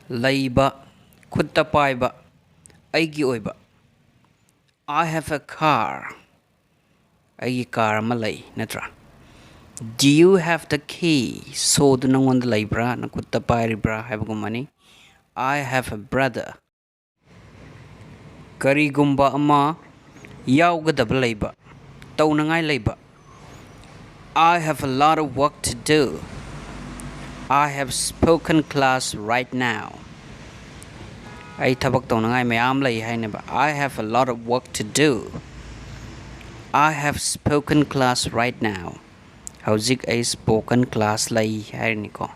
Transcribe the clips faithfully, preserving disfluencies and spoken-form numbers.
ꯂꯩꯕ, ꯈꯨꯠꯇ ꯄꯥꯏꯕ, ꯑꯩꯒꯤ ꯑꯣꯏꯕ꯫ I have a car. ꯑꯩꯒꯤ car ꯑꯃ ꯂꯩ, ꯅꯠꯇ꯭ꯔꯥ? Do you have the key? ꯁꯣꯗꯨ ꯅꯪꯉꯣꯟꯗ ꯂꯩꯕ꯭ꯔꯥ, ꯅꯈꯨꯠꯇ ꯄꯥꯏꯔꯤꯕ꯭ꯔꯥ ꯍꯥꯏꯕꯒꯨꯝꯕꯅꯤ꯫ I have a brother. ꯀꯔꯤꯒꯨꯝꯕ ꯑꯃ ꯌꯥꯎꯒꯗꯕ ꯂꯩꯕ, ꯇꯧꯅꯉꯥꯏ ꯂꯩꯕ꯫ I have a lot of work to do. I have spoken class right now. ꯑꯩ ꯊꯕꯛ ꯇꯧꯅꯉꯥꯏ ꯃꯌꯥꯝ ꯂꯩ ꯍꯥꯏꯅꯦꯕ꯫ I have a lot of work to do. I have spoken class right now. ꯍꯧꯖꯤꯛ ꯑꯩ spoken class ꯂꯩ ꯍꯥꯏꯔꯅꯤꯀꯣ꯫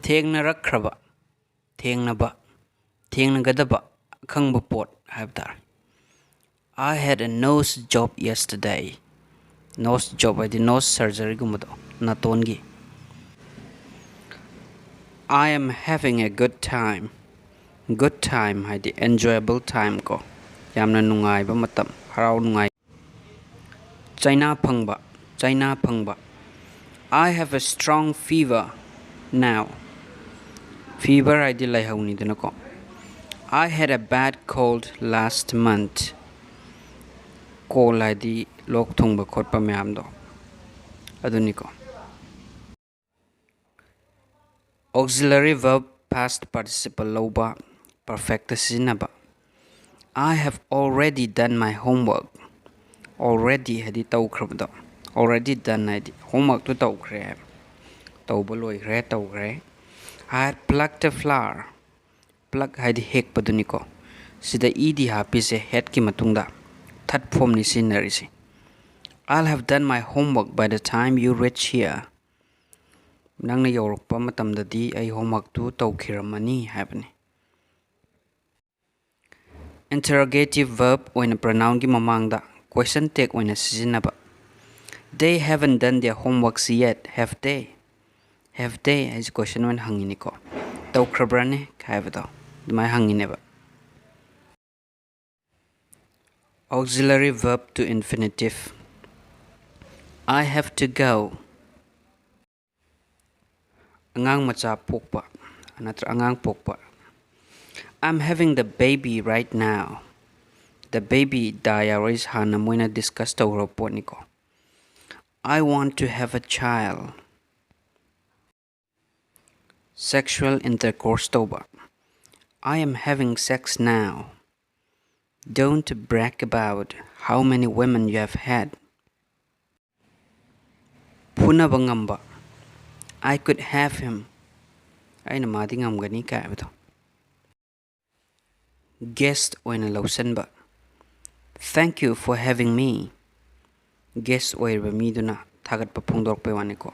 ꯊꯦꯡꯅꯔꯛꯈ꯭ꯔꯕ, ꯊꯦꯡꯅꯕ, ꯊꯦꯡꯅꯒꯗꯕ ꯑꯈꯪꯕ ꯄꯣꯠ ꯍꯥꯏꯕ ꯇꯥꯔꯦ꯫ I had a nose job yesterday. Nose job ꯍꯥꯏꯗꯤ nose surgeryꯒꯨꯝꯕꯗꯣ, ꯅꯥꯇꯣꯟꯒꯤ꯫ I am having a good time. Good time ꯍꯥꯏꯗꯤ enjoyable time ꯀꯣ, ꯌꯥꯝꯅ ꯅꯨꯡꯉꯥꯏꯕ ꯃꯇꯝ, ꯍꯔꯥꯎ ꯅꯨꯡꯉꯥꯏ꯫ ꯆꯩꯅꯥ ꯐꯪꯕ, ꯆꯩꯅꯥ ꯐꯪꯕ꯫ I have a strong fever now. Fever ꯍꯥꯏꯗꯤ ꯂꯥꯏꯍꯧꯅꯤꯗꯅꯀꯣ꯫ I had a bad cold last month. Cold ꯍꯥꯏꯗꯤ ꯂꯣꯛ ꯊꯨꯡꯕ ꯈꯣꯠꯄ ꯃꯌꯥꯝꯗꯣ ꯑꯗꯨꯅꯤꯀꯣ꯫ Auxiliary verb past participle ꯂꯧꯕ, perfectꯇ ꯁꯤꯖꯤꯟꯅꯕ꯫ I have already done my homework. Already ꯍꯥꯏꯗꯤ ꯇꯧꯈ꯭ꯔꯕꯗꯣ, already done ꯍꯥꯏꯗꯤ homeworkꯇꯨ ꯇꯧꯈ꯭ꯔꯦ ꯍꯥꯏꯕ, ꯇꯧꯕ ꯂꯣꯏꯈ꯭ꯔꯦ, ꯇꯧꯈ꯭ꯔꯦ꯫ I had plucked a flower. Pluck ꯍꯥꯏꯗꯤ ꯍꯦꯛꯄꯗꯨꯅꯤꯀꯣ꯫ ꯁꯤꯗ ed ꯍꯥꯞꯄꯤꯁꯦ hadꯀꯤ ꯃꯇꯨꯡꯗ third formꯅꯤ ꯁꯤꯖꯤꯟꯅꯔꯤꯁꯦ꯫ I'll have done my homework by the time you reach here. ꯅꯪꯅ ꯌꯧꯔꯛꯄ ꯃꯇꯝꯗꯗꯤ ꯑꯩ homeworkꯇꯨ ꯇꯧꯈꯤꯔꯝꯃꯅꯤ ꯍꯥꯏꯕꯅꯤ꯫ Interrogative verb ꯑꯣꯏꯅ pronounꯒꯤ ꯃꯃꯥꯡꯗ question tag ꯑꯣꯏꯅ ꯁꯤꯖꯤꯟꯅꯕ꯫ They haven't done their homeworks yet, have they? Have they ꯍꯥꯏꯁꯦ question ꯑꯣꯏꯅ ꯍꯪꯉꯤꯅꯤꯀꯣ꯫ ꯇꯧꯈ꯭ꯔꯕ꯭ꯔꯅꯦ ꯍꯥꯏꯕꯗꯣ ꯑꯗꯨꯃꯥꯏꯅ ꯍꯪꯉꯤꯅꯦꯕ꯫ Auxiliary verb to infinitive. I have to go. ꯑꯉꯥꯡ ꯃꯆꯥ ꯄꯣꯛꯄ ꯅꯠꯇ꯭ꯔ ꯑꯉꯥꯡ ꯄꯣꯛꯄ꯫ I'm having the baby right now. The baby diaries ꯍꯥꯟꯅ ꯃꯣꯏꯅ discuss ꯇꯧꯈ꯭ꯔꯕ ꯄꯣꯠꯅꯤꯀꯣ꯫ I want to have a child. Sexual intercourse ꯇꯧꯕ꯫ I am having sex now. Don't brag about how many women you have had. ꯐꯨꯅꯕ ꯉꯝꯕ꯫ I could have him. ꯑꯩꯅ ꯃꯥꯗꯤ ꯉꯝꯒꯅꯤ ꯀꯥꯏ ꯍꯥꯏꯕꯗꯣ꯫ Guest ꯑꯣꯏꯅ ꯂꯧꯁꯤꯟꯕ꯫ Thank you for having me. Guest ꯑꯣꯏꯔꯤꯕ ꯃꯤꯗꯨꯅ ꯊꯥꯒꯠꯄ ꯐꯣꯡꯗꯣꯔꯛꯄꯩ ꯋꯥꯅꯤꯀꯣ꯫